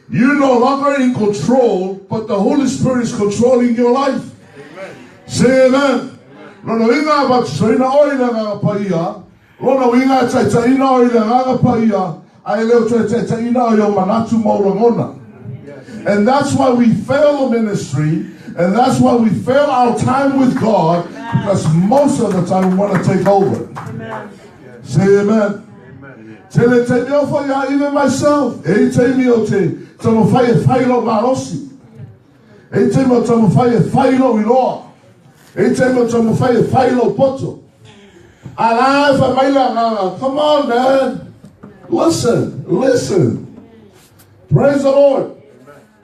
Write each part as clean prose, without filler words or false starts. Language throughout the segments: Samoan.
You're no longer in control, but the Holy Spirit is controlling your life. Say amen. Lona uiga e batisoina oe i le Agaga Paia, lona uiga e taitaiina oe i le Agaga Paia, a e le o toe taitaiina oe i ou manatu ma ou lagona. And that's why we fail the ministry, and that's why we fail our time with God, because most of the time we want to take over. Say amen. Tele taimi au whai a even myself. E i taimi o te taumawhai e whai lau malosi. E i taimi o taumawhai e whai lau iloa. E i taimi o taumawhai e whai lau poto. A la e whai mai le agaga. Come on, man. Listen, listen. Praise the Lord.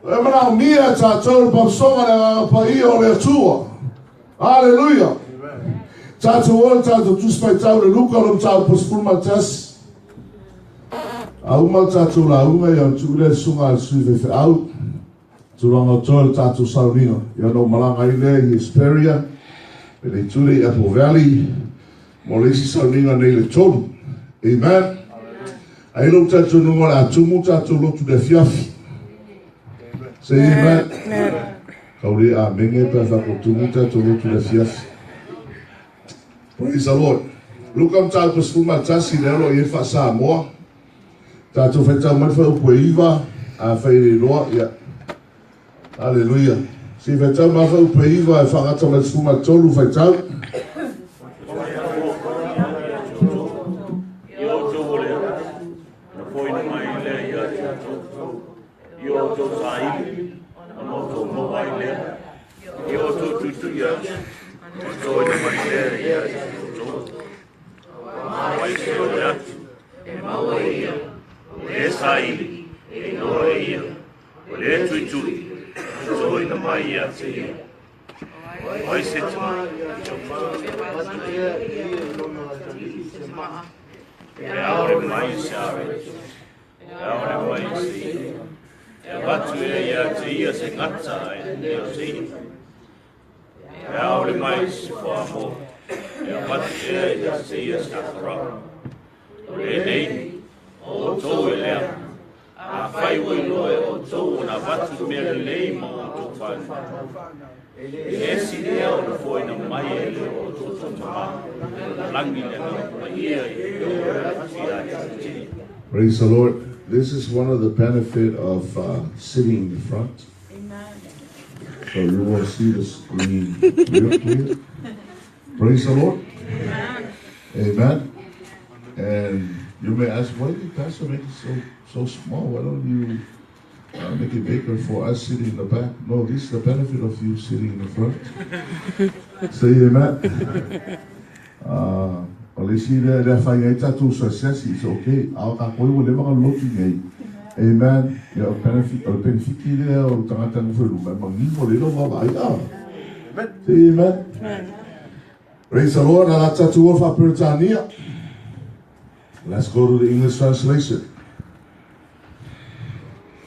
E manaomia e tātou le papasoga le Agaga Paia o le Atua. Aleluia. Tātou o le tātou Tusi Faitau le Luka o le mataupu 11. A uma le tātou lauga ia ona tuu lea i le susuga a le sui faifeau. Tulaga o toe le tātou sauniga. Ia ona ou malaga ai lea i Hesperia, e le itu lea i Apple Valley, mo le isi sauniga nei le 3. Amen. Ai lou talitonuga o le a tumu tātou lotu le afiafi. Say amen. Amen. Kau le amene pe a whako tumu tātou lotu le afiafi. Praise the Lord. Luka mataupu 11 lea o lo o i ai faa-Samoa. Tātou whaitau mai whai upu e iva, a whai le iloa, ia. Haleluia. Si whaitau mai whai upu e iva, e whangata mai 13 whaitau. I outou o le atu, na foina mai lea ia te outou, i o outou saili, ona outou maua ai lea, i o outou tuitui atu, ona toina mai lea ia te outou. O ai se o le atu, E maua ia, o le saili, e iloa e ia, o le tuitui, na toina mai ia te ia. O ai se tama, E aore mai se ave, e aore mai se ia. E avatu e ia te ia se gata e nei o se ia. E aore mai se fuamo, e avatu e ia te ia se afarau. O lenei, o outou e lea, afai ua iloa e outou ona avatu mea lelei ma outou whanau. E le sili ea ona foina mai e le o outou Tama o langi le Agaga Paia i le o ia te ia. Praise the Lord. This is one of the benefit of sitting in the front. So you will see the screen real clear. Praise the Lord. Amen. And you may ask, why did Pastor make it so small? Why don't you make it bigger for us sitting in the back? No, this is the benefit of you sitting in the front. Say amen. O le isi lea lea whai ai tātou suasiasi, it's okay. A o tākou ua leva ka lotu nei. Amen. Ia, o benefit, o le benefiti lea o le tagata nofo i luma, e manino lelei lou vaavaai. Ah. Say amen. Amen. Praise the Lord. Ala tātou o wha-Peretania. Let's go to the English translation.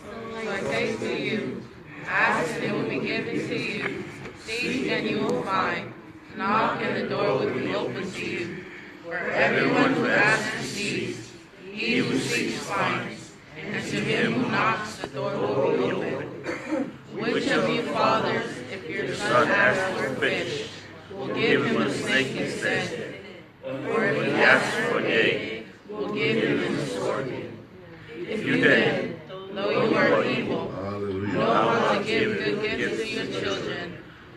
So I say to you, ask and it will be given to you. Seek and you will find. Knock and the door will be opened to you. For everyone who asks receives. He who seeks finds. And to him who knocks, the door will be opened. Which of you fathers, if your son asks for a fish, will give him a snake instead? Or if he asks for an egg, will give him a scorpion? If you then, though you are evil, Hallelujah. know how to give good gifts to your children,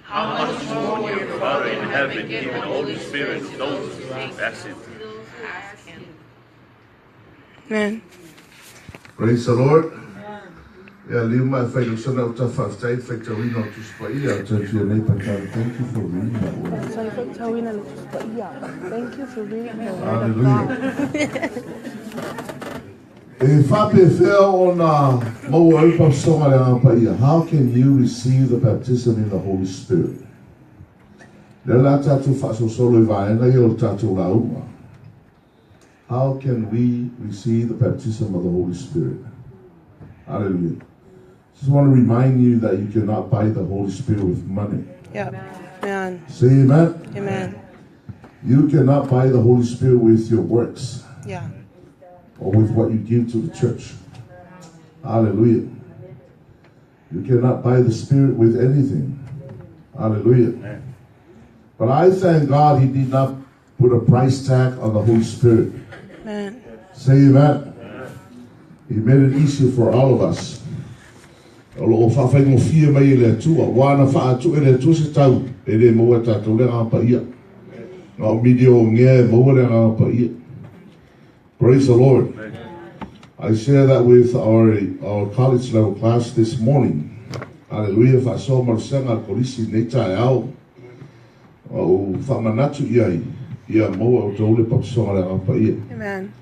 how much more will your Father in heaven give the Holy Spirit to those who ask him? Ask him. Amen. Praise the Lord. Ia liu mai whai lusana o ta whaafetai whaitauina o Tusi Paia. Turn to your neighbor and tell them, thank you for reading that word. Sorry, whaitauina le Tusi Paia. Thank you for reading the word of Hallelujah. God. E faapefea ona maua ai le papasoga i le Agaga Paia? How can you receive the baptism in the Holy Spirit? Lea o le a tatou faasolosolo i vaega ia o le tatou lauga. How can we receive the baptism of the Holy Spirit? Hallelujah. Just want to remind you that you cannot buy the Holy Spirit with money. Yep. Amen. Say amen. Amen. You cannot buy the Holy Spirit with your works Yeah. or with what you give to the church. Hallelujah. You cannot buy the Spirit with anything. Hallelujah. Amen. But I thank God He did not put a price tag on the Holy Spirit. Amen. Say amen. He made it easier for all of us. O lo o whaawhaingofie mai e le Atua. Ua ana whaatu e le Atua se tau. E le maua e tātou le Agaga Paia. Na o mili o ngea e maua le Agaga Paia. Praise the Lord. I share that with our college level class this morning. Hallelujah. Whaasoa marusenga a kolisi nei tae ao. O whaamanatu iai. Ia maua o tō ule papisonga le Agaga Paia. Amen.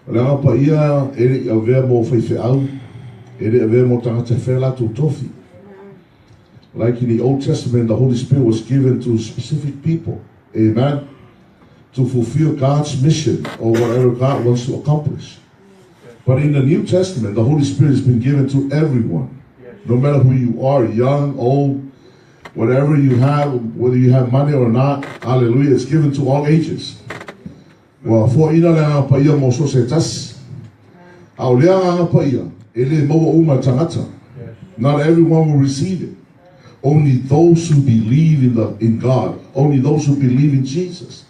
O le Agaga Paia e le i avea mō whaiwheau, e le avea mō tangata whea lātou tofi. Like in the Old Testament, the Holy Spirit was given to specific people. Amen. To fulfill God's mission or whatever God wants to accomplish. But in the New Testament, the Holy Spirit has been given to everyone. No matter who you are, young, old, whatever you have, whether you have money or not, hallelujah, it's given to all ages. Ua foaiina le Agaga Paia mo so se tasi. A o le Agaga Paia, e le maua uma tagata. Not everyone will receive it. Only those who believe in God. Only those who believe in Jesus.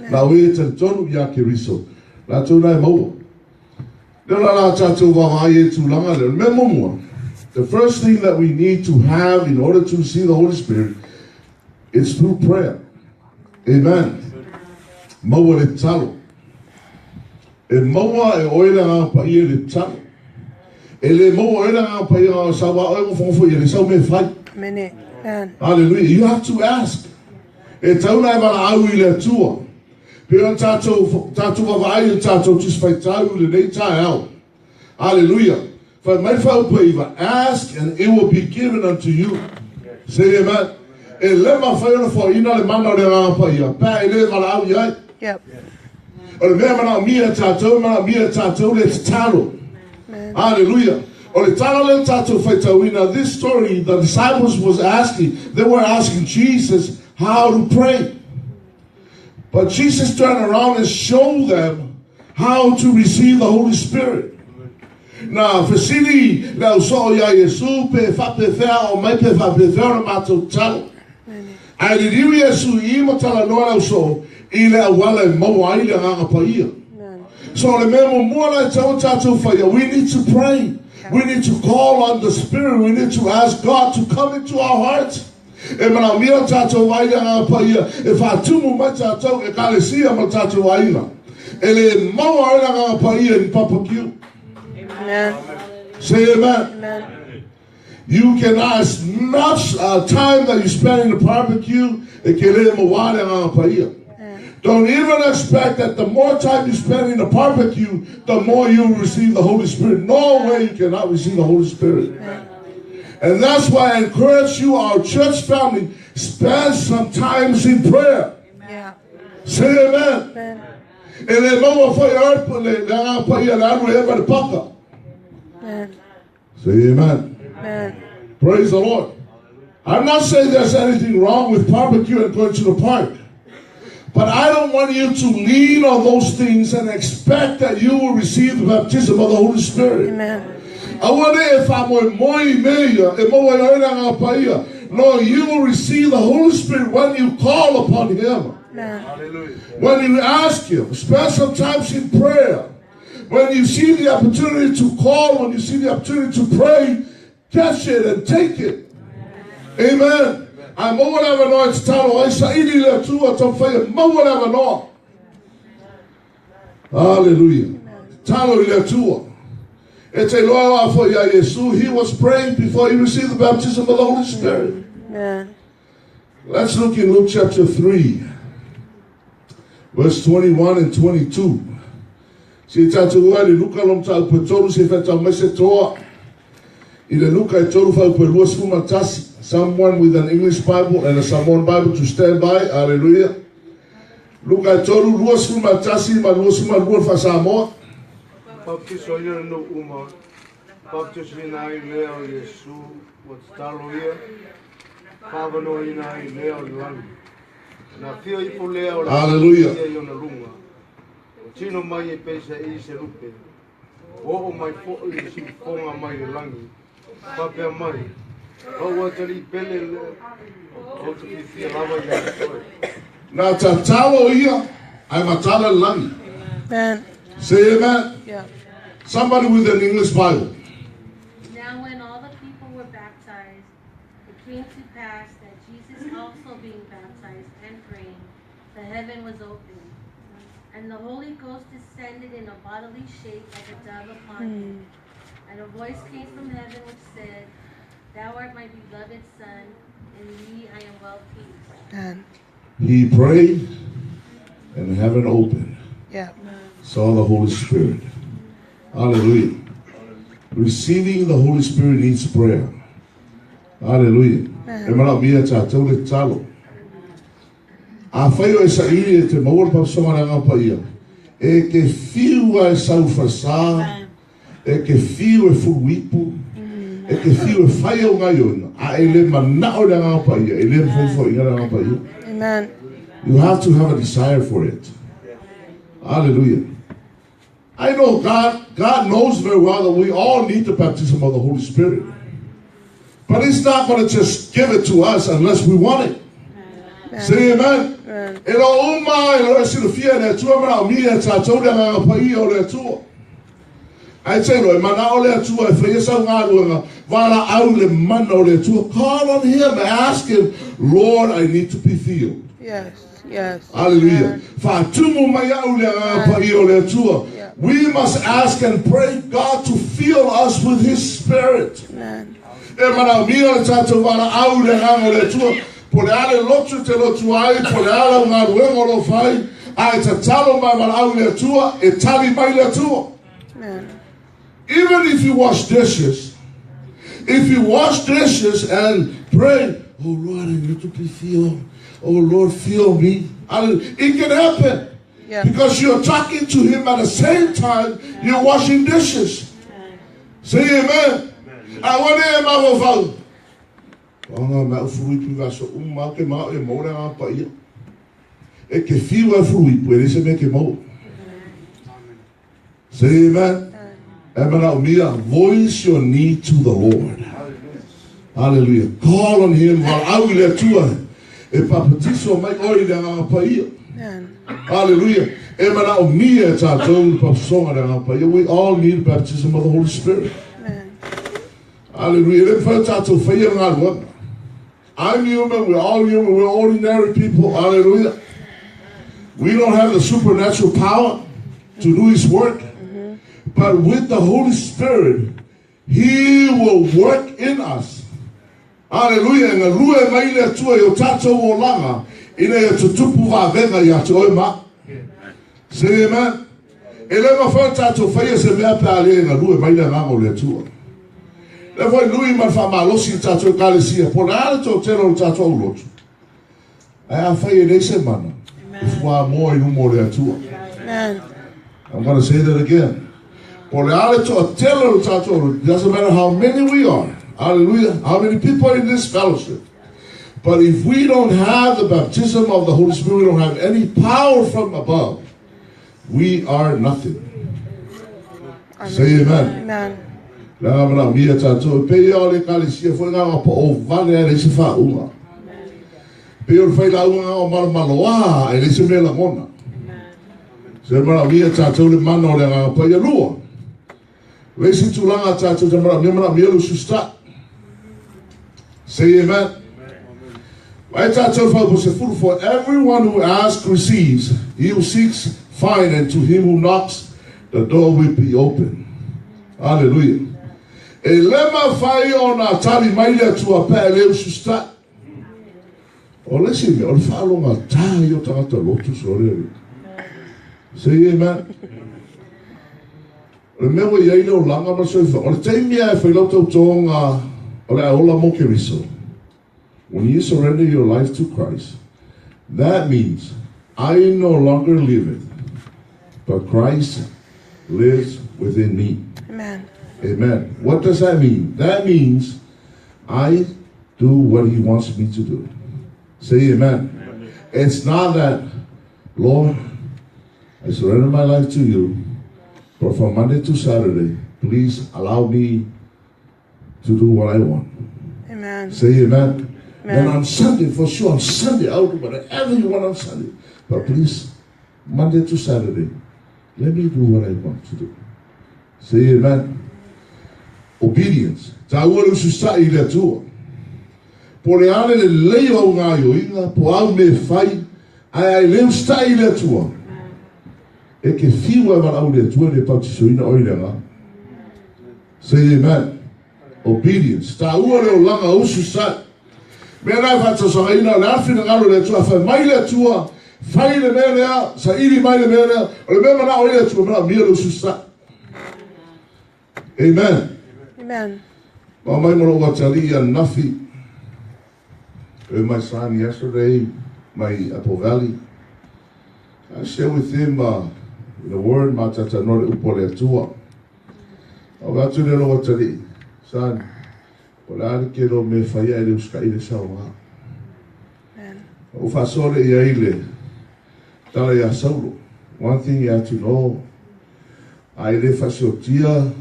Na o e talitonu ia Keriso. Lātou nā e maua. Leo la la tātou wawai e tūlanga leo. Me mumua. The first thing that we need to have in order to receive the Holy Spirit is through prayer. Amen. Maua le talo. E maua e oe le Agaga Paia le talo. E le maua oe le Agaga Paia ngā sa wā oe ngofo i le sau me whai. Amen. Amen. Hallelujah. You have to ask. E tauna e wala au i le Atua. Pe o tātou wawai o tātou tis whai tau le nei tae au. Hallelujah. Whai mai whau ask and it will be given unto you. Say amen. E le ma whai ona whai ina le mana o le Agaga Paia. Pā e le wala au i ai. Yep. O le mea mana o mia tātou, mana o mia tātou le tatalo. Hallelujah. O le talo le tātou whaitauina, this story, the disciples was asking, they were asking Jesus how to pray. But Jesus turned around and showed them how to receive the Holy Spirit. Na fesili le au soo ia Iesu pe whape whea o mai pe whape whea o na mātou talo. Ai ririu Iesu i matala noa le au soo i le awala e maua ai le Agaga Paia. So le mea mua la e tau tātou whaia, we need to pray. We need to call on the Spirit. We need to ask God to come into our hearts. E mana mia tātou vai le Agaga Paia, e whātumu mai tātou e kalesia ma tātou aina. E le maua ai le Agaga Paia i papakiu. Amen. Say amen. Amen. You can ask much time that you spend in the barbecue, e ke le maua le Agaga Paia. Don't even expect that the more time you spend in the barbecue, the more you receive the Holy Spirit. No way you cannot receive the Holy Spirit. Amen. And that's why I encourage you, our church family, spend some time in prayer. Yeah. Say amen. Amen. E le maua whai arpa le Agaga Paia le anu e eva le paka. Amen. Say amen. Amen. Praise the Lord. I'm not saying there's anything wrong with barbecue and going to the park. But I don't want you to lean on those things and expect that you will receive the baptism of the Holy Spirit. Amen. I wonder if I'm moi meia, e moe oe le Agaga Paia. No, you will receive the Holy Spirit when you call upon Him. Amen. When you ask Him, spend some time in prayer. When you see the opportunity to call, when you see the opportunity to pray, catch it and take it. Amen. I maua le avanoa e tatalo ai saili le Atua taumafai e maua le avanoa. Hallelujah. Tatalo i le Atua. E te loa a fo ia Iesu, he was praying before he received the baptism of the Holy Spirit. Amen. Let's look in Luke chapter 3, verse 21 and 22. Si tātou ua le Luka lo mtau pe toru se whetau mai se toa. I le Luka e toru whau pe lua sfuma tasi. Someone with an English Bible and a Samoan Bible to stand by. Hallelujah. Luka e toru lua sfuma tasi ma lua sfuma lua wha Samoa. Baptiso ia no uma, baptiso ina ai lea o Iesu, ua tatalo ia, whaavanoa ina ai lea o le lagi. Na fia ifo lea o le Hallelujah. ia i ona lunga. O tino mai e pesa i se lupe. O o mai fo i si fonga mai le langi. Papea mai. Lou Atalii pele lea ou te fiafia lava ia te oe. Na tatalo ia, ae matala le lagi. Amen. Say amen. Yeah. Somebody with an English Bible. Now when all the people were baptized, it came to pass that Jesus also being baptized and praying, the heaven was opened. And the Holy Ghost descended in a bodily shape like a dove upon him. And a voice came from heaven which said, Thou art my beloved Son, in thee I am well pleased. Amen. He prayed, and heaven opened. Yeah. Saw the Holy Spirit. Hallelujah. Receiving the Holy Spirit needs prayer. Hallelujah. E manaomia e tatou le tatalo. Afai o e saili e te maua le papasoga o le Agaga Paia, e te fiu lava e sau falesa, e te fiu e fuluipu, e te fiu e fai au gaioiga, a e le manao i le Agaga Paia, e le mafai foaiina le Agaga Paia. Amen. You have to have a desire for it. Hallelujah. I know God, God knows very well that we all need the baptism of the Holy Spirit. But He's not going to just give it to us unless we want it. Say amen. Amen. E lo uma e lo e silafia e le Atua manaomia e tatou le Agaga Paia o le Atua. Ae te iloa, e manao le Atua e faia sau galuega, valaau i le mana o le Atua. Call on Him and ask Him, Lord, I need to be filled. Yes. Yes. Hallelujah. Amen. Faatumu mai au i le Agaga Paia o le Atua. Yeah. We must ask and pray God to fill us with His Spirit. Amen. E manaomia le tatou valaau i le Agaga o le Atua, po o le a le lotu e te lotu ai, po o le a lau galuega o lo o fai, a e tatalo ma e valaau i le Atua, e tali mai le Atua. Amen. Even if you wash dishes, if you wash dishes and pray, oh Lord, I need to be filled. Oh Lord, fill me. Hallelujah. It can happen. Yeah. Because you're talking to Him at the same time you're washing dishes. Say amen. A ua ne mafaufau. Paga me au fuluipu i aso uma au ke manao ia maua le Agaga Paia. E ke fiu e fuluipu, e leai se mea e ke maua. Say amen. E manaomia, voice your need to the Lord. Hallelujah. Call on Him, valaau i le Atua e papatiso mai oe i le Agaga Paia. Amen. Hallelujah. E manaomia e tatou le papasoga i le Agaga Paia. We all need baptism of the Holy Spirit. Amen. Hallelujah. E le mafai ona tatou faia le galuega. I'm human, we're all human, we're ordinary people. Hallelujah. We don't have the supernatural power to do His work, but with the Holy Spirit, He will work in us. Hallelujah. E galue mai le Atua i o tatou olaga ina ia tutupu vavega ia te oe ma au. Say amen. E le mafai ona tatou faia se mea pe a le e galue mai le Agaga o le Atua. Lea foi nui ma le faamalosi i tatou Ekalesia, po o le a le toatele o le tatou aulotu, ae afai e leai se mana, e fuamoa i luma o le Atua. Amen. I'm going to say that again. Po o le a le toatele o le tatou aulotu, it doesn't matter how many we are, hallelujah, how many people are in this fellowship, but if we don't have the baptism of the Holy Spirit, we don't have any power from above, we are nothing. Say amen. Amen. Leaga manaomia tatou, e pei lava o le Ekalesia foi na ona pao vale lava e leai se faauuga. E pei o le failauga na o malomaloa e leai se mea e lagona. Se manaomia tatou le mana o le Agaga Paia. Lua, le isi tulaga a tatou te manaomia, manaomia le ususita'i. Say amen. Vaai tatou le fuaiupu 10, For everyone who asks receives, he who seeks finds, and to him who knocks the door will be opened. Hallelujah. E le mafai ona tali mai le Atua pe a e le ususita'i. O le isi mea, o le faalogata ia o tagata lotu sole. Say amen. O le mea ua i ai le olaga ma le soifua, o le taimi lava e fai lau tautoga o le a ola mo Keriso, when you surrender your life to Christ, that means I no longer live it, but Christ lives within me. Amen. Amen. What does that mean? That means I do what He wants me to do. Say amen. It's not that, Lord, I surrender my life to you, but from Monday to Saturday, please allow me to do what I want. Amen. Say amen. Amen. Then on Sunday, for sure, on Sunday, I'll do whatever you want on Sunday. But please, Monday to Saturday, let me do what I want to do. Say amen. Obedience. Taua le ususa'i i le Atua. Po o le a le lelei o au gaoioiga, po o au mea e fai, ae a e le usitai i le Atua, e ke fiu e valaau i le Atua e le bautisoina oe i le Agaga. Say amen. Obedience. Taua le olaga usitai. Mea na e faatausagaina, o le a le finagalo o le Atua, a fai mai le Atua, fai le mea lea, saili mai le mea lea, o le mea e manao ai le Atua, e manaomia le usitai. Amen. Amen. Ma mai mo lou atalii ananafi. With my son yesterday, my Apple Valley. I share with him the word ma talanoa le upu a le Atua. O atu le lou atalii, son, o le a le tele o mea e fai ae le usitai le saoga. Amen. O faasoa le i ai le tala ia Saulo. One thing you have to know, a e le faasiotia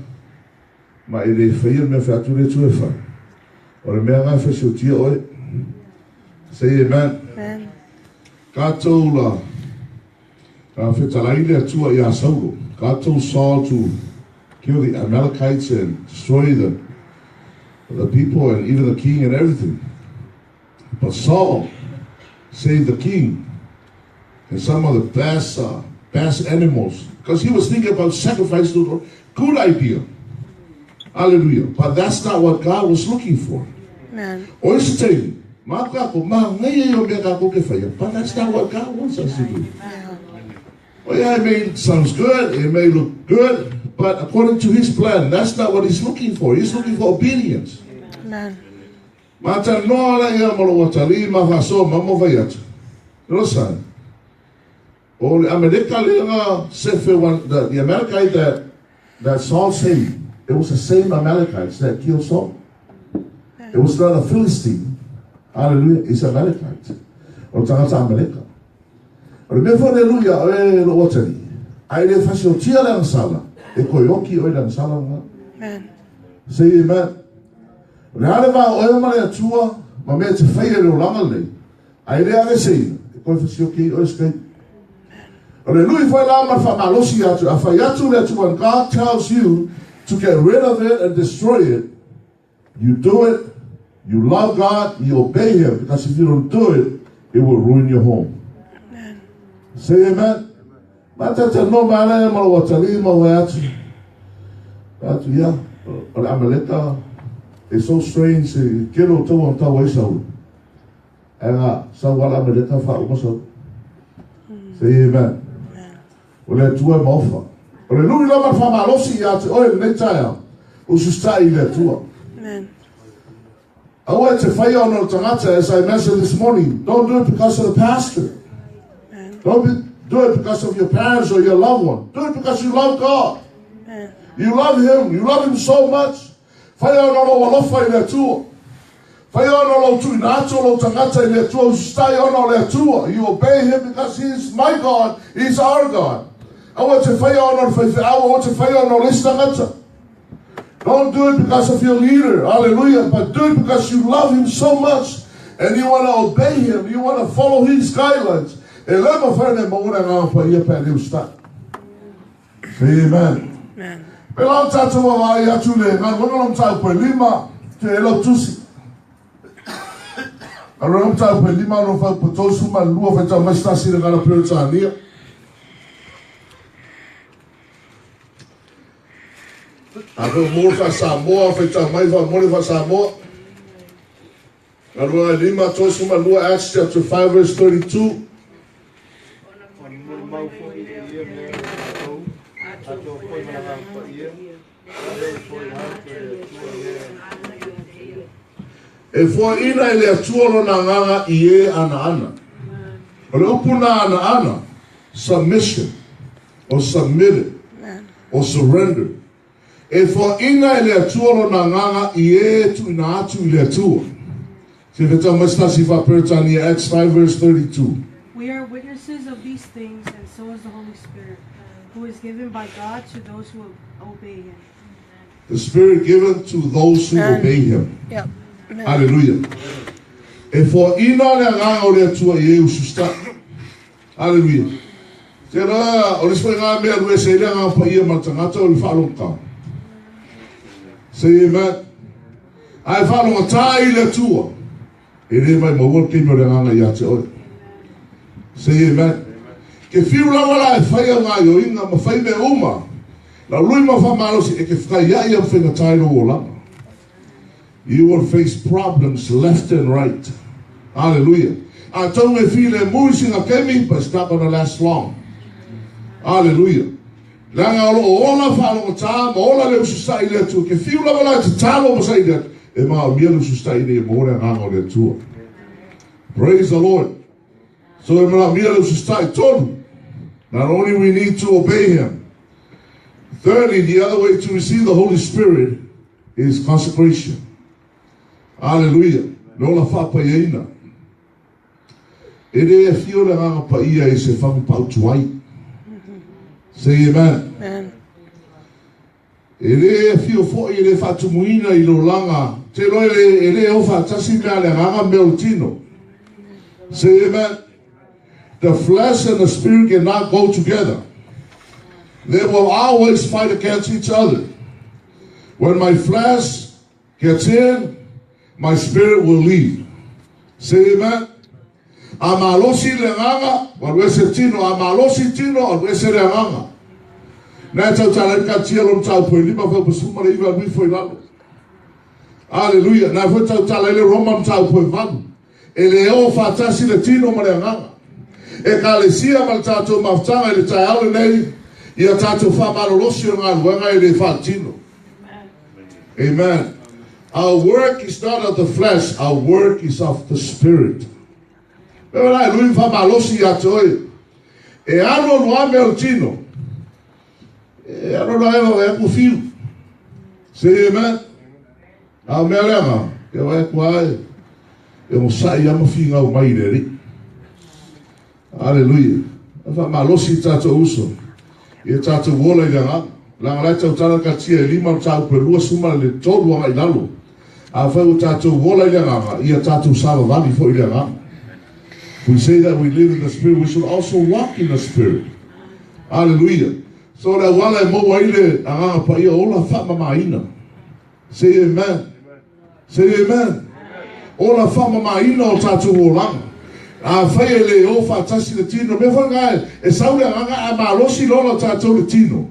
ma e le faia le mea fai atu le Atua e fai. O le mea nga e faasiotia oe. Say amen. Amen. God told fetalai le Atua ia Saulo. God told Saul to kill the Amalekites and destroy the people and even the king and everything. But Saul saved the king and some of the best animals because he was thinking about sacrifice to the Lord. Good idea. Hallelujah. But that's not what God was looking for. Amen. O isi taimi, ma kako, ma ngai e o mea kako ke whaia. But that's not what God wants us to do. Oh yeah, it may sounds good, it may look good, but according to his plan, that's not what he's looking for. He's looking for obedience. Amen. Ma talanoa la ia ma lou atalii ma faasoa ma mo fai atu. Lo sa. O le Amaleka le nga sefe one, the Amalekite that Saul saved, it was the same Amalekites that killed Saul. It was not a Philistine. Hallelujah. It's Amalekite. O le tagata Amaleka. O le mea foi le lui a oe lou atalii. Ai le fasiotia le agasala, e koe oki oe le agasala nga. Amen. Say amen. O le ale vā oe ma le Atua, ma mea te whai e le olaga nei, ai le age seina, e koe fasioki oe skai. O le lui foi la ma whamalosi atu, a whai atu le Atua, when God tells you to get rid of it and destroy it, you do it, you love God, you obey Him, because if you don't do it, it will ruin your home. Amen. Say amen. Ma tata no ma le ma lo atalii ma oe atu. Atu ia, o le Amaleka, it's so strange, e kelo tau ang tau ai sau. E nga, sau ala Amaleka wha uma sau. Say amen. Amen. O le Atua e maofa. O le lui lama whamalosi ia te oe lenei taeao, usitai i le Atua. Amen. Aua e te whaia ona o tangata, as I mentioned this morning, don't do it because of the pastor. Amen. Don't do it because of your parents or your loved one. Do it because you love God. Amen. You love Him. You love Him so much. Whaia ona lou alofa i le Atua. Whaia ona lou tuuina atu o lou tagata i le Atua. Usitai ona o le Atua. You obey Him because He is my God. He is our God. Aua te whaia ona o le faifeau, aua te whaia ona o le isi tagata. Don't do it because of your leader. Hallelujah. But do it because you love Him so much and you want to obey Him. You want to follow His guidelines. E le mawhai ne mauna ngā pa ia pē le usitai. Say amen. Amen. Pe lau tātou wa vai atu le ngā wanga long tau pe lima te e lau tusi. A rong tau pe lima no whau pe tausu ma lua whai tau mai stasi le ngana Peretania. A whai mō wha Samoa, whai tau mai wha mō wha Samoa. Ngā rua lima tausu ma lua Acts chapter 5 verse 32. O ni muli mau foi ia mea o tātou, atoa foi ma le Agaga Paia, lea ua foaina atu e le Atua e E foaina e le Atua lona Agaga i e anaana. O le upu na anaana, submission, or submitted, Amen. or surrender. E foaina e le Atua lona Agaga i e tuuina atu i le Atua. Se whetau mai se tasi faa-Peretania, Acts 5 verse 32. We are witnesses of these things, and so is the Holy Spirit, who is given by God to those who obey Him. The Spirit given to those who Amen. obey Him. Yep. Aleluia. E foaina le agaga o le Atua i e ususitaʻi. Aleluia. Te iloa o le isi foi gā mea e alu ese ai le Agaga Paia ma le tagata o le faalogotā. Say amen. A e faalogotā i le Atua, e le maumauina le taimi o le Agaga ia te oe. Say amen. Ke fiu lava la e fai au gaoioiga ma fai mea uma, lau lui ma faamalosi, e te fekaiai au faigata i lou olaga. You will face problems left and right. Hallelujah. Atonu e filemu i sina taimi, but it's not gonna last long. Hallelujah. Leaga o lo o ola faalogotā ma ola le ususaʻi i le Atua. Ke fiu lava la e tatalo ma saʻi i le Atua, e maomia le ususaʻi ina ia maua le agaga o le Atua. Praise the Lord. So e manaomia le ususaʻi. Tolu, not only we need to obey him. Thirdly, the other way to receive the Holy Spirit is consecration. Aleluia. Le ola faapaiaina. E le afio le Agaga Paia i se fagu pautu ai. Say amen. Amen. E le afio foi e le faatumuina i lolaga. Te iloa e le o faatasi mea a le agaga mea o le tino. Say amen. The flesh and the spirit cannot go together. They will always fight against each other. When my flesh gets in, my spirit will leave. Say amen. A malosi le agaga, ua alu ese tino. A malosi tino, alu ese le agaga. Na e tautala ai katia lona mataupu e lima fuaiupu 19 alu ifo i lalo. Aleluia. Na e foi tautala ai le Roma mataupu e 8. E le oo faatasi le tino ma le agaga. Ekalesia ma le tatou mafutaga i le taeao lenei, ia tatou faamalolosi o le galuega e le faatino. Amen. Our work is not of the flesh, our work is of the spirit. Mea la e lui ma faamalosi ia te oe. E alu alu lava mea o le tino. E alu alu lava e vaavaai atu fiu. Say amen. A o mea lea na, e vaai atu lava e, e onosai lava ma finau mai i le Alii. Aleluia. E faamalosi i tatou uso, ia tatou ola i le agaga. Leaga la e tautala le katia e lima mataupu e 23 agai i lalo. Afai ua tatou ola i le agaga, ia tatou savavali foi i le agaga. If we say that we live in the spirit, we should also walk in the spirit. Aleluia. So le auala e maua ai le agaga paia ola faamamaina. Say amen. Say amen. Ola faamamaina o tatou olaga. Afai e le o faatasi le tino, mea foi lena e sau le agaga ae malosi le ola o tatou le tino.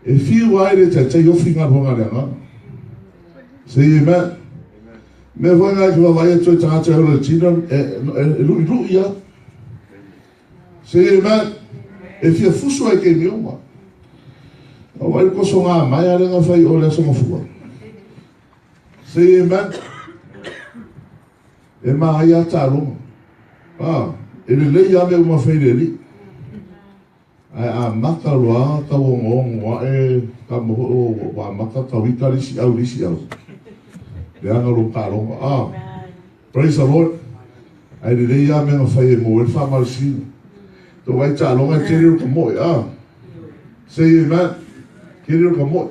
E fiu ai le taitai ofi galuega a le agaga. Say amen. Mea foi lena e te vaavaai atu ai tagata e ola le tino, e, e, e luʻiluʻi lava. Say amen. E fia fusu ai ke mioma. A wai ko so ngā mai a lenga whai o le aso mafua. Say amen. E ma ai a tālonga. Ah, e le lei a me uma whai le li. Ai a maka loa ka ongo ongo a e ka moho o wa maka ka wika lisi au lisi au. Le anga lo tālonga. Ah, Praise the Lord. Ae lelei lava mea na fai e maua ai le faamalosiga. Tou vaai taaloga e tele o ka moe, ah. Say amen. Tele o ka moe.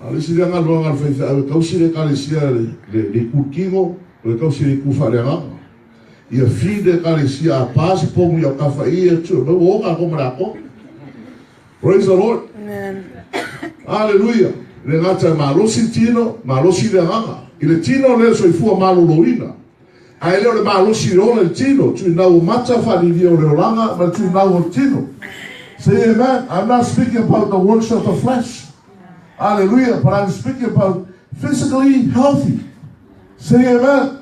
A o le isi lea galuega a le faifeau e tausi le ekalesia le, le, le itu tino, o le tausi le itu faaleagaga. Ia feed le ekalesia a pa se pomu i autafa i e tu e maua o tatou ma le atoa. Praise the Lord. Amen. Aleluia. Le gata e malosi tino, malosi le agaga. I le tino le soifua maloloina. Ae le o le malosi le ola i le tino, tuinau o mata, faalilia o le olaga, ma le tuinau o le tino. Say amen. I'm not speaking about the works of the flesh. Hallelujah. But I'm speaking about physically healthy. Say amen.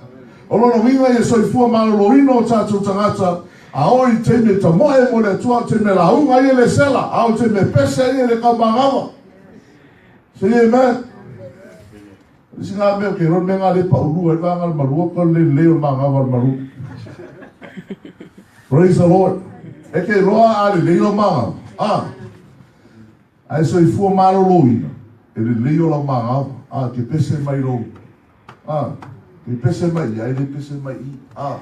O lona uiga ia soifua maloloina o tatou tagata, a oo i le taimi e tamoe mo le Atua, o le taimi e lauga ai e le sela, a o le taimi e pese ai e le kaumagawa. Say amen. Isi ngā mea, ke iloa le mea ngā le paulua ai le vaega le malua, ko le lelei o le magawa o le malu. Praise the Lord. E ke iloa a lelei lau magawa. Ah. Ae soifua maloloina, e lelei o lau magawa. Ah, ke pese mai lou. Ah, ke pese mai i, ae le pese mai i. Ah.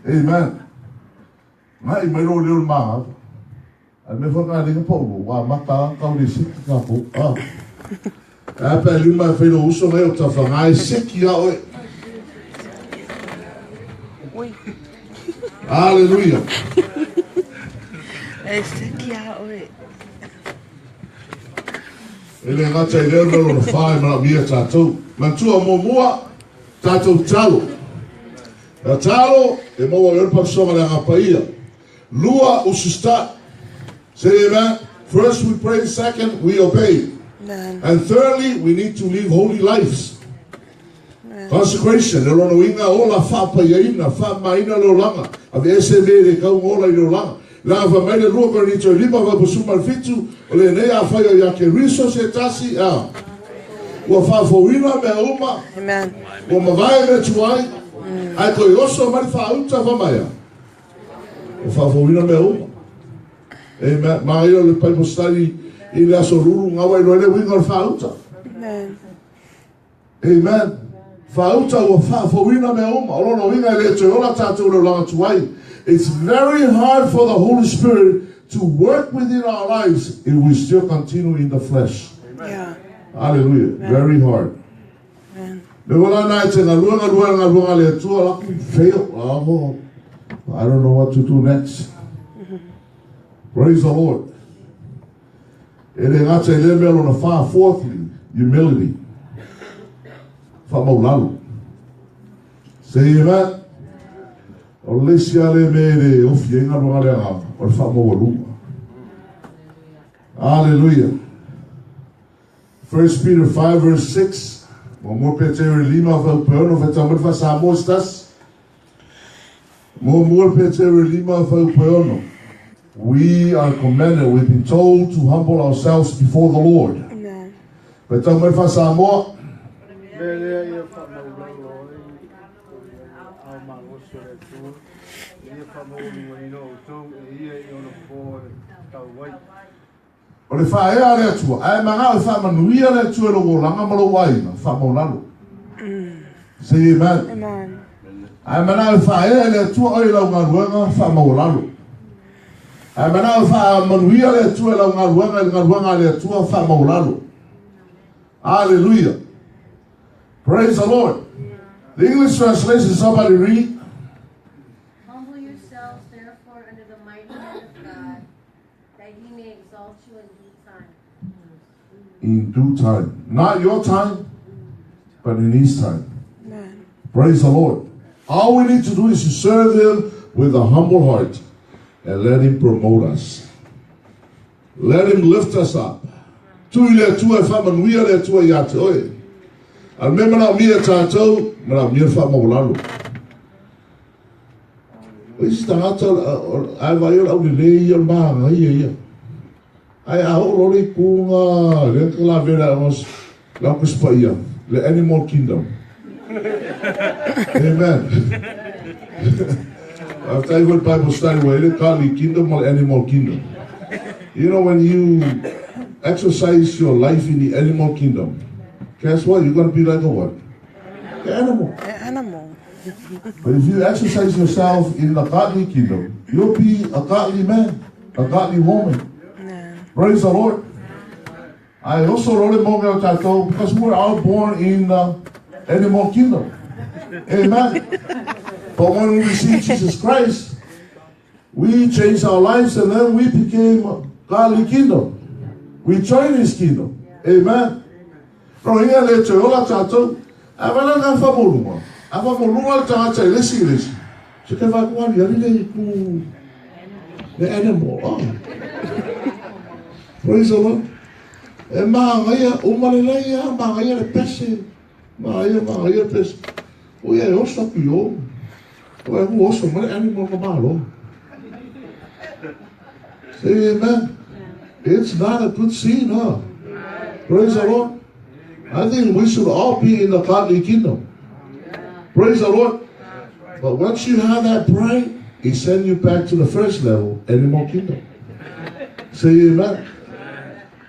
Amen. Ngaʻi mai lou leo i le magawa. A mea foi ngā lenga paulua, ua amata lava tau le siki kākou. Ah. A pe lima e whairo uso ngai o tawhangai seki a oe. Hallelujah. E seki a oe. E le gata i lea mea lona whai mara mia tātou. Matua muamua, tātou talo. A talo, e maua i ora pakisoga le aga paia. Lua, usista. Say amen. First we pray, second we obey. Amen. And thirdly, we need to live holy lives. Amen. Consecration, e lona uiga ola faapaiaina, faamamaina le olaga, aveese mea e le kau ma ola i le olaga. Leaga fai mai le 2 Korinito e 5 vaipusuma le 7, o lenei afai o ia Keriso se tasi, a ua faafouina mea uma, Amen. ua mavae mea tuai, ae toe oso mai le faauta fai mai a. Ua faafouina mea uma. Amen. Magaia o le Bible study i le aso lulu, gawa i loa le uiga o le faauta. Amen. Amen. Faauta ua faafouina mea uma. O lona uiga e le toe ola tātou le olaga tuai. It's very hard for the Holy Spirit to work within our lives if we still continue in the flesh. Yeah. Hallelujah. Very hard. Amen. Me wala na e te ngalua ngalua ngalua le atua laku fail. Oh, I don't know what to do next. Praise the Lord. E le gata i le mea lona wha, fourthly, humility. Whamaulalo. Say amen. O le isi a le me le ofi e ngalo ngale anga, o le whamaualuga. Hallelujah. 1 Peter 5 verse 6. Mo mo Peter lima fa upeono fa tamar fa Samoa stas. Mo mo Peter lima fa upeono. We are commanded, we've been told to humble ourselves before the Lord. Amen. Fa tamar fa Samoa. Mea lea ia faamaulalo ai o le ao malosi o le Atua, e ia faamaualugaina outou e ia i ona fofo e tau ai. O le whaea le atua, ae manga o whaamanuia le atua lo olanga ma lo waina, whamaulalo. Say amen. Amen. Ae mana o whaea le atua oi lau ngaluega, whamaulalo. Ae mana o whaamanuia le atua lau ngaluega, i le ngaluega le atua, whamaulalo. Hallelujah. Praise the Lord. The English translation, somebody read. Humble yourselves, therefore, under the mighty hand of God, that he may exalt you in due time. In due time. Not your time, but in his time. Amen. Praise the Lord. All we need to do is to serve him with a humble heart and let him promote us. Let him lift us up. Tui le atua e whaamanuia le atua ia te oe. A me mana o mia tātou, mana o mia whaamaulalo. O isi tangata, ai vai o le au le ia o le maanga ia ia. Ai a o lore kunga, le ka la vera os, la kuspa ia, le animal kingdom. Amen. After I went Bible study, where they call the kingdom or animal kingdom. You know, when you exercise your life in the animal kingdom, guess what? You're going to be like a what? The animal. An animal. But if you exercise yourself in the godly kingdom, you'll be a godly man, a godly woman. Amen. Praise the Lord. I also wrote a tatou because we're all born in the animal kingdom. Amen. But when we received Jesus Christ, we changed our lives and then we became godly kingdom. We joined his kingdom. Amen. No, inga le te ola tātou. A wala ngā whamolunga. A whamolunga le tangata i lesi i lesi. Se te whakuani, ali le ku le animal. Oh. Praise the Lord. E mahangaia, umalelei a, mahangaia le pese. Mahangaia, mahangaia le pese. O ia e oso aku i o. O e hu oso, ma le animal ka malo. Say amen. It's not a good scene, huh? Praise the Lord. I think we should all be in the godly kingdom. Praise the Lord. But once you have that pride, he sends you back to the first level, animal kingdom. Say amen.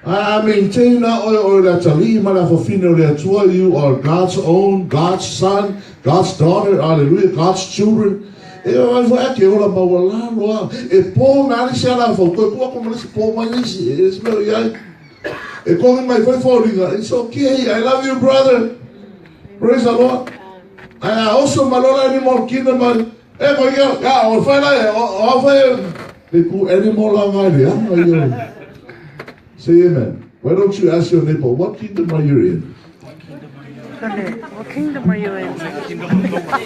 I maintain that oil oil that tali mana fafine o le atua. You are God's own, God's son, God's daughter, hallelujah, God's children. E o ai fo ake ola maua lalo a. E pō nā nisi ala fau, koe kua ko manisi pō mai nisi, e se meo iai. E kogi mai foi foliga. It's okay. I love you, brother. Praise the Lord. Ai a oso ma lola animal kingdom ma e ko ia ya o fai la o fai le ku animal la ngai le ah. Say amen. Why don't you ask your neighbor, what kingdom are you in? What kingdom are you in? The kingdom of Doma.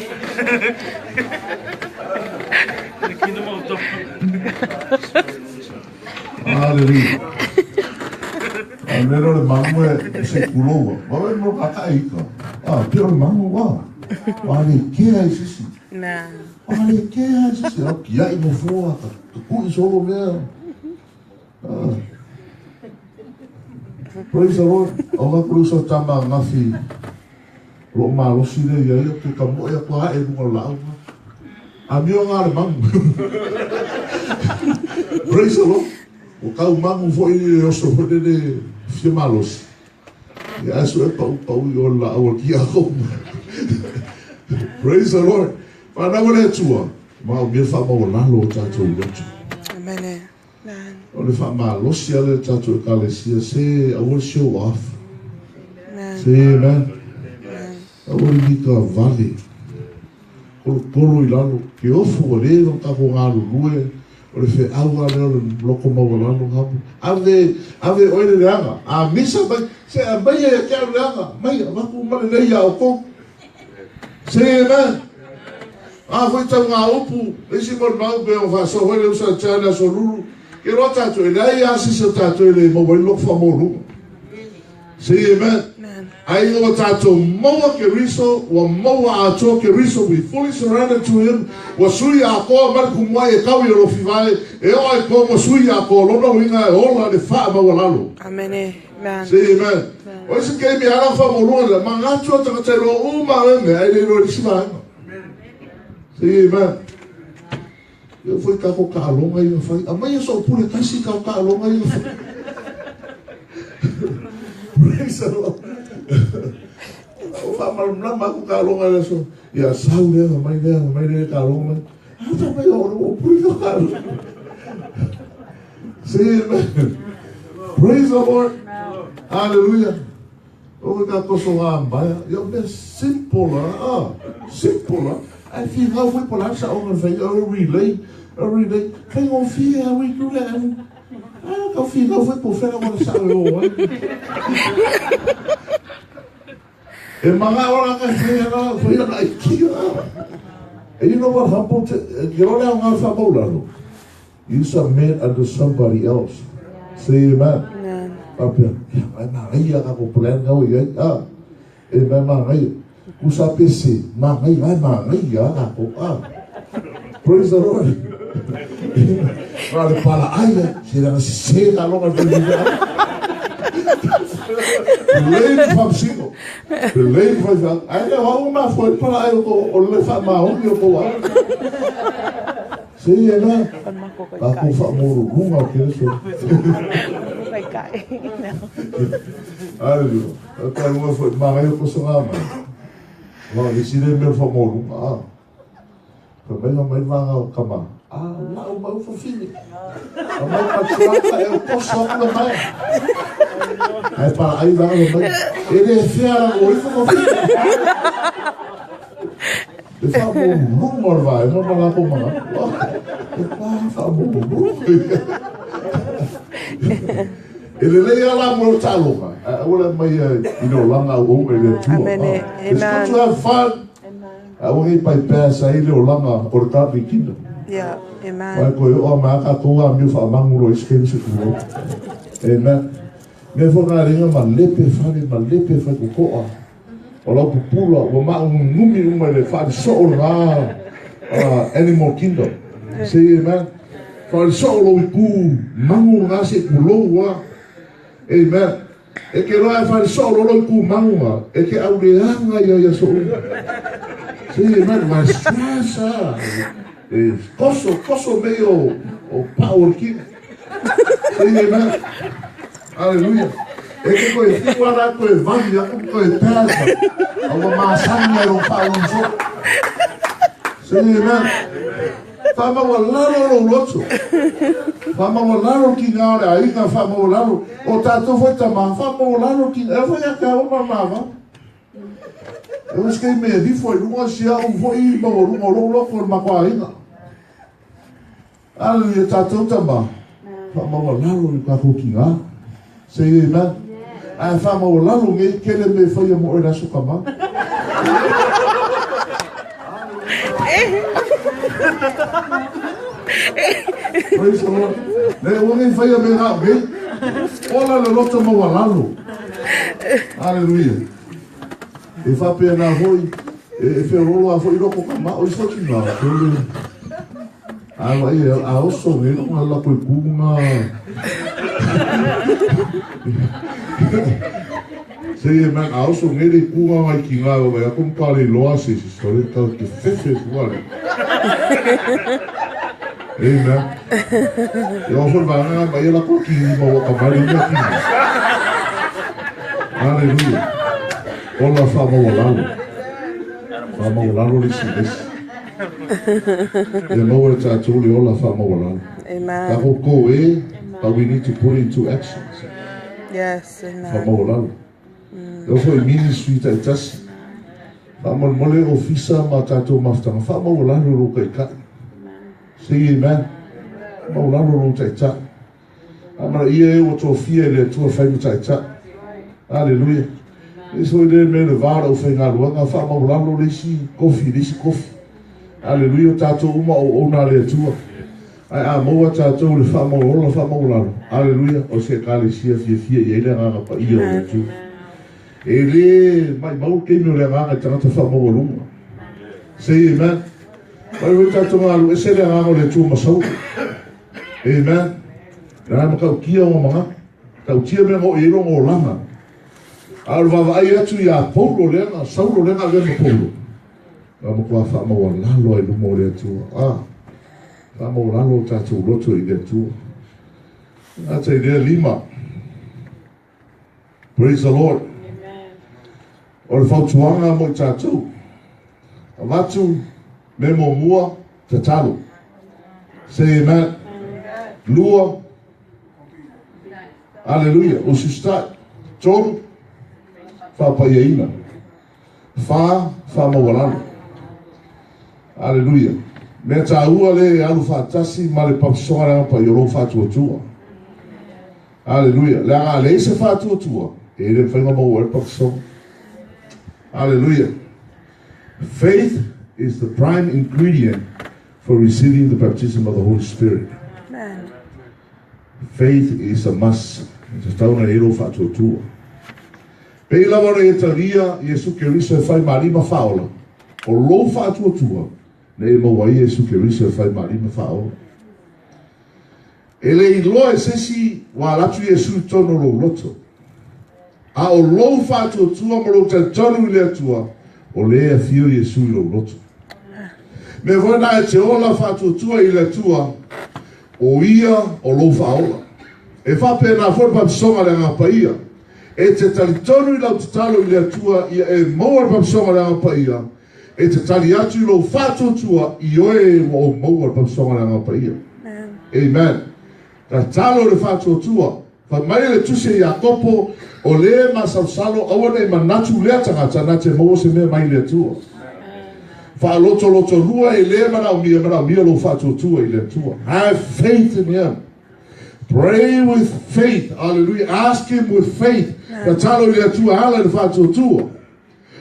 The kingdom of Doma. Hallelujah. A mea o le mangu e se kuloua. Wa we mo kaka ika. Ah, pe o le mangu wa. Wa le kea i sisi. Wa le kea i sisi. Au kia i mo fua. Ka kui solo mea. Ah. Praise the Lord. O nga kuru sa tama ngafi. Lo malosi le ia ia ke ka moe aku a e lunga lau. A mio ngā le mangu. Praise the Lord. O kau mangu foi le oso foi le fia malosi. Ia aso e pau pau i o la au ki a kou. Praise the Lord. Whanau le tua. Ma o mea wha lalo o tātou i atu. Amen. O le wha malosi ale tātou e kalesia se aua show off. Amen. Se amen. Aua le mika vale. Kolo kolo i lalo. Ke ofu o le no kako ngā lulue. O le fe au ale o le loko maua lalo hapu. Ave, ave oe le leanga. A misa mai, se a mai e kia leanga. Mai, a waku male nei a o kou. Se amen. A foi tau ngā upu, isi mo mau pe o whaso hoi le usa tane aso lulu. Ke roa tātou, e leai a sisi o tātou e le maua i loko whamō Se amen. Amen. Ai o tātou maua ke riso, ua maua atoa ke riso, we fully surrender to him. Ua sui a koa mari kumuai e kawi o lo fivae, e o ai koa mo sui a koa lona uinga e ola le wha maua lalo. Amen. Amen. Se amen. O isi ke mi ara wha mo le ma ngātua taka te ro uma e me ai le ro i sima anga. Se amen. Ia foi kako ka alonga i whai. A mai e so pule kasi ka ka alonga i whai. Praise the Lord. O wha malamlama aku ka alonga le so. Ia sau lea, mai lea, mai lea ka alonga mai. A ta mai o o pule ka ka alonga. Say amen. Praise the Lord. Hallelujah. O ka koso ngā mbaia. Ia mea simple ah. Simple ah. Ai fi ngau foi pola sa o ngā whai o relay. O relay. Kai ngō fi a we do that. Ah, ka fi ngau foi po whera wala sa o o. E mga ora ka whai ana, whai ana i kia. And you know what humble te, ke role au ngā whamaulalo. You submit unto somebody else. Say amen. Amen. Papia, ai mangai ka ko plan ngau ia. Ah. E mai mangai. Kusa pese, mangai ai mangai ia ka ko. Ah. Praise the Lord. Ra le pala ai, se la se se ka longa le le. Lei fa siko. Lei fa sa. Ai le wa uma fo pala ai ko o le fa ma o ko wa. Se ia na. Ka ko fa mo runga ke so. Hallelujah. Ka ua fo mangai ko so ngā mai. Wa le sine me fa mo runga. Ah. Ka mai mai vanga o kama. Ah, lau mau fa fini. A mai ka tuaka e o koso aku le mai. Ai pa ai vanga le mai. E le fea o ifo fa fini. Le fa mo runga o le vai, ma ma la ko manga. E pa fa mo runga. E le lei ala mo taloga. A ula mai i no langa o e le tua. Amen. It's good to have fun. Amen. A ua pai pēsa i le o langa o le tāpi kina. Yeah. Wai Amen. koe o maa ka tōga miu wha manguro i skemi se kuro. Amen. Me fo ngā ringa ma lepe whare, ma lepe whai kokoa. O lau pupula, ua maa ngumi uma le whaari so o ngā animal kingdom. Say amen. Whaari so o lau i ku mangu ngā se ku lou Amen. E ke roa e whaari so o lau i ku mangu ngā. E ke au le anga ia ia so uma. Say amen. Mai stress ah. E koso, koso mei o power king. Say amen. Hallelujah. E ke koe whiwa rā koe vangi, aku koe pēsa. Aua māsangi ai o whaunso. Say amen. Faamaualalo lou loto. Faamaualalo le tiga o le aiga, faamaualalo. O tatou foi tama, faamaualalo le tiga. E foi ia te au ma mava. E o se me rifo i luga si au foi maualuga o lou loto o le matou aiga. Aleluia, tatou tama. Faamaualalo i tatou tiga. Say amen. Ae faamaualalo nei kele me whaia mo oe le aso kama. Praise the Lord. Le ua nei whaia me ngā nei. Ola le loto maualalo. Hallelujah. E whapea nā hoi, e whiorolo a foi loko ka ma o i whaki ngā. Kele. A wa ia, a oso nge no ngā lako i kūnga. Se ia man, a oso nge le kūnga ngai ki ngā o vai, ako mpa le loa se se sore tau te fefe fuale. Amen. Ia o foi vanga mai ia lako ki ma waka mai le ki. Hallelujah. Ola wha maualalo. Wha maualalo le si lesi. Ia maua e tātou le ola whaamaualalo. Amen. Tākou ko e, but we need to put into action. Yes, amen. Whaamaualalo. Mm. E foi ministry ta tasi. Whaamaualalo ofisa ma tātou mafutanga. Whaamaualalo lo kai kai. Say amen. Whaamaualalo lo tai tai. Amara ia e ua tofia i le Atua fai ma taitai. Aleluia. E so le me le vara o whai ngā wha maulalo le isi kofi, le isi kofi. Aleluia, o tātou uma o ona le Atua. Ai a maua tātou le wha maulalo, wha maulalo. Aleluia, o se ekalesia fia fia i eile ngā pa ia o le Atua. E le mai mau ke mi o le ngā tangata wha maulunga. Say amen. Mai o tātou ngā e se le ngā o le Atua masau. Amen. Nā ma kau kia o manga. Kau tia me ngo i rongo o langa. A o vava ai atu i a Paulo leanga, Saulo leanga le ma Paulo. Nā ma kua wha maua lalo ai lumo o le Atua. A, wha maua lalo o tātou loto i le Atua. Ngā te lea lima. Praise the Lord. Amen. O le fautuanga mo i tātou. Avatu me mo mua tatalo. Say amen. Lua. Hallelujah. O sustai. Tolu. Whapaiaina. Wha, wha maualalo. Hallelujah. Mea tā ua le alu whaatasi ma le papisonga le pa i o whaatuatua. Hallelujah. Le anga le ise whaatuatua. E le whainga mau e papisonga. Hallelujah. Faith is the prime ingredient for receiving the baptism of the Holy Spirit. Amen. Faith is a must. Te tauna e ro whaatuatua. Pei lava na e taria Iesu Keriso e whai marima whaola. O lo whaatuatua ne e maua i Iesu Keriso e whai marima whaola. E le iloa e sesi wa latu Iesu i tono lo loto. A o lo whaatuatua ma lo talitonu i le atua, o le a fio Iesu i lo loto. Me voi nā e te ola whaatuatua i le atua, o ia o lo whaola. E whape nā fo papisonga le ngā paia. E te talitonu i lau tatalo i le atua, ia e maua le papisonga le ngā paia. E te tali atu i lo whaatuatua i oe wa o maua le papisonga le ngā paia. Amen. Amen. Tatalo le whaatuatua. Wha mai le tuse i a topo, o le masalsalo, aua nei manatu lea tangata, nā te maua se mea mai le atua. Wha loto loto lua e le manao mia lo whaatuatua i le atua. Have faith in him. Pray with faith. Hallelujah. Ask him with faith. Tatalo i le atua ala le whaatuatua.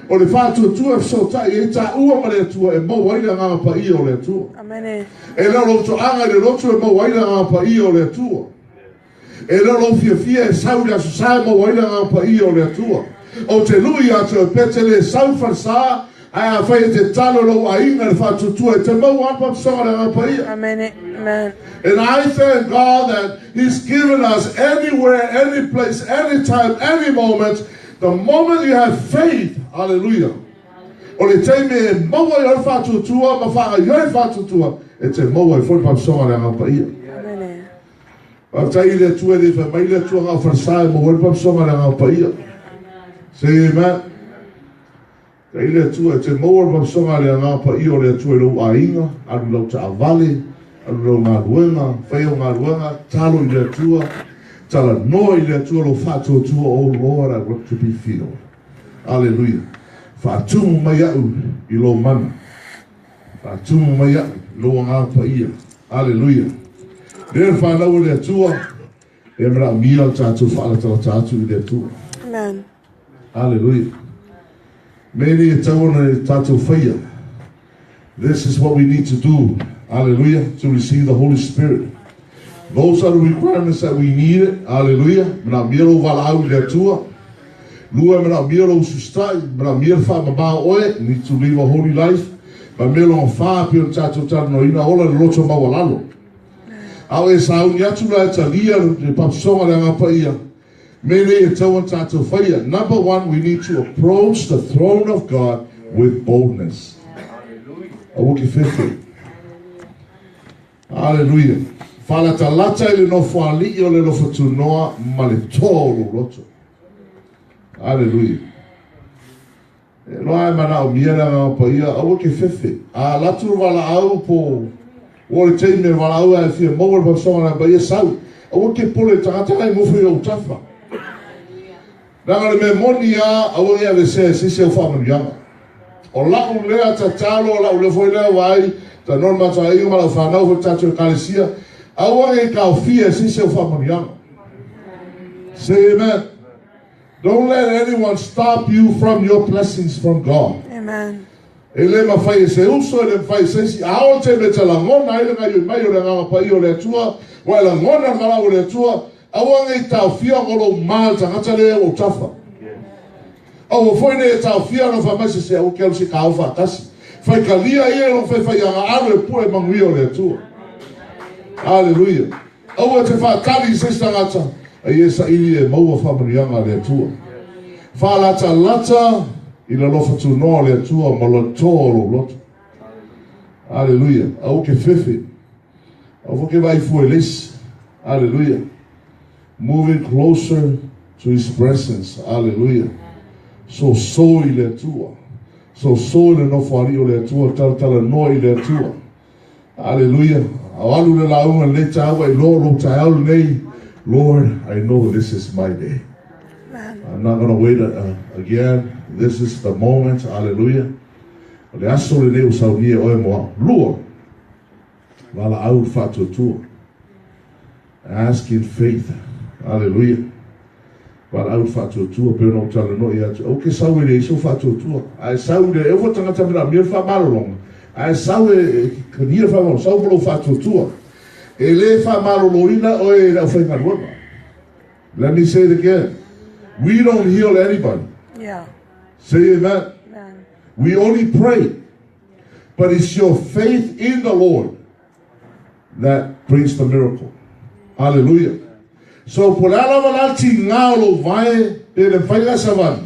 O le whaatuatua e sotai e tā ua ma le atua e maua i le ngā pa ia o le atua. Amen. E leo lo toanga i le loto e maua i le ngā pa ia o le atua. E leo lo fia fia e sau le aso sa e maua i le ngā pa ia o le atua. O te lui atu e pete le sau whalsa, ai a whai e te talo lo ainga le whaatuatua e te maua apa psonga le ngā pa ia. Amen. Amen. And I thank God that He's given us anywhere, any place, anytime, any moment. The moment you have faith, hallelujah. O le teime e maua i oi whaatuatua, ma whaanga i oi whaatuatua, e te maua i fo papisonga le ngā pa ia. Amen. Whaatai i le atua le whai mai le atua ngā wharsa e maua i papisonga le ngā pa ia. Say amen. Taʻi le Atua, e te maua le papasoga a le Agaga Paia o le Atua i lou aiga, alu i lau taavale, alu i lau galuega, fai au galuega, talo i le Atua, talanoa i le Atua lou faatuatua, Oh Lord, I want to be filled. Aleluia. Faatumu mai au i lou mana. Faatumu mai au i lou Agaga Paia. Aleluia. Lea le fanau o le Atua, e manaomia le tatou faalatalata atu i le Atua. Amen. Aleluia. Mea nei e tatau ona tatou faia. This is what we need to do. Hallelujah. To receive the Holy Spirit. Those are the requirements that we need. Hallelujah. Manaomia lou valaau i le Atua. Lua, manaomia lou ususitai. Manaomia le faamama o oe. Need to live a holy life. Ma mea lona fa, pei ona tatou talanoaina, ola le loto maualalo. A o e sauni atu la e talia le papasoga le Agaga Paia, Mea nei e tatau ona tatou faia. Number one, we need to approach the throne of God with boldness. Aua ke fefe. Hallelujah. Faalatalata i le nofoalii o le alofa tunoa ma le toa o lou loto. Hallelujah. E loa e manaomia le Agaga Paia, aua ke fefe. A alu atu le valaau po ua le taimi e valaau ai e fia maua le faasoaga le Agaga Paia, sau. Aua ke pole i le tagata la e nofo i ou tafa. Leaga o le mea moni lava, aua ne i aveesea e se isi au faamanuiaga. O lau lea tatalo, o lau lea foi lea vaai, talanoa le matou aiga ma lau fanau foi le tatou Ekalesia, aua ne i taofia e se isi au faamanuiaga. Say amen. Don't let anyone stop you from your blessings from God. Amen. E le mafai e se uso, e le mafai e se isi. A oo le taimi e te lagona ai le gaoioi mai o le Agaga Paia o le Atua, ua e lagona le valaau o le Atua, aua ne i taofia ona o lou ma le tagata lea ua ou tafa. Aua foi ne i e taofia ona fai mai se se aua ke alu se i ka o faatasi. Faitalia ia i lou faifaiaga alu e pue manuia o le Atua. Aleluia. Aua e te faatali i se isi tagata, a ia e saili e maua faamanuiaga a le Atua. Faalatalata i le alofa tunoa o le Atua ma le toa o lou loto. Aleluia. Aua ke fefe. Aua foi ke vaai fua i le isi. Aleluia. Moving closer to His presence. Aleluia. Soso i le Atua. Soso i le nofoalii o le Atua. Talatalanoa i le Atua. Aleluia. A o alu le lauga i lenei taeao ua iloa lou taeao lenei. Lord, I know this is my day. I'm not gonna wait again. This is the moment. Aleluia. O le aso lenei ua saunia e oe mo au. Lua, valaau le faatuatua. Ask in faith. Aleluia. Valaau le faatuatua pei ona ou talanoa ia te oe. Ke sau e leai sou faatuatua. A e sau le, e oo foi tagata manaomia le faamalologa, a e sau e kania le faamalologa, sau ma lou faatuatua. E le faamaloloina oe e le aufaigaluega. Let me say it again. We don't heal anybody. Yeah. Say amen. Amen. We only pray. But it's your faith in the Lord that brings the miracle. Hallelujah. So, po o le a lava la le tiga o lou vae pe le mafai la savali,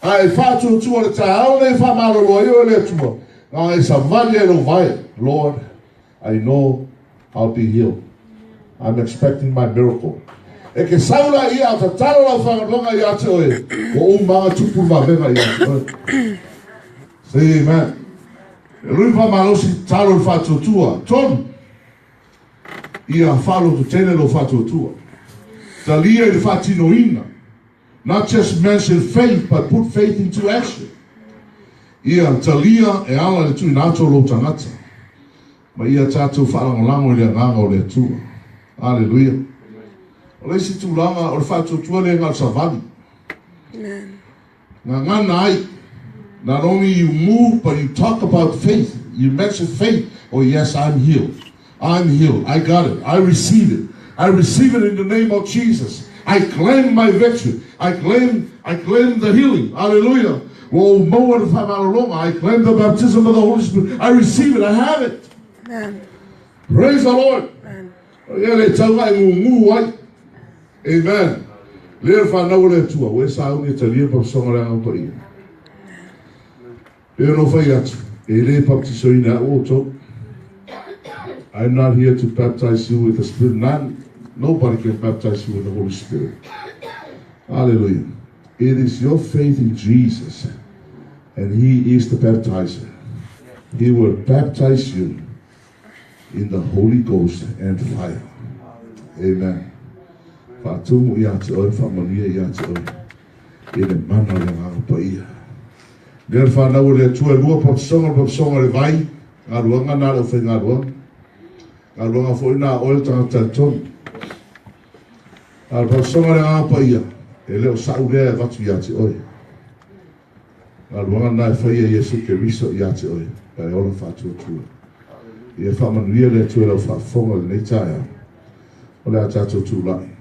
a e faatuatua le taeao lenei e faamalolo ai oe e le Atua, na ona e savali ai lou vae, Lord, I know I'll be healed. I'm expecting my miracle. E ke sau la ia a o tatalo lau fagaluega ia te oe, ua uma lava tupu le vavega ia te oe. Say amen. E lui faamalosi tatalo i le faatuatua. Tolu, ia faalototele lou faatuatua. Talia i le faatinoina. Not just mention faith, but put faith into action. Ia talia e ala i le tuuina atu o lou tagata. Ma ia tatou faalagolago i le Agaga o le Atua. Aleluia. O le isi tulaga, o le faatuatua lea na o le savali. Amen. Gagana ai. Not only you move, but you talk about faith. You mention faith. Oh yes, I'm healed. I'm healed. I got it. I receive it. I receive it in the name of Jesus. I claim my victory. I claim, I claim the healing. Hallelujah. Ua ou maua le faamalologa. I claim the baptism of the Holy Spirit. I receive it. I have it. Amen. Praise the Lord. Amen. Ia le tau e gugu ai. Amen. Lea le fanau o le Atua, ua e sauni e talia le papasoga o le Agaga Paia. Pei ona ou fai atu, e le baptisoina au outou. I'm not here to baptize you with the Spirit. Not, nobody can baptize you with the Holy Spirit. Hallelujah. It is your faith in Jesus. And he is the baptizer. He will baptize you in the Holy Ghost and fire. Amen. Faatumu ia te oe, faamanuia ia te oe. I le mana o le Agaga Paia. Lea le fanau o le Atua e lua papasoga, le papasoga o le vai, galuega na a le aufaigaluega. Galuega foi na a oe le tagata talitonu. A o le papasoga o le Agaga Paia, e le o sa'u lea e avatu ia te oe. Galuega na e faia e Iesu Keriso ia te oe, pa e ola faatuatua. Ia faamanuia le Atua i lau faafofoga i lenei taeao. O le a tatou tulai.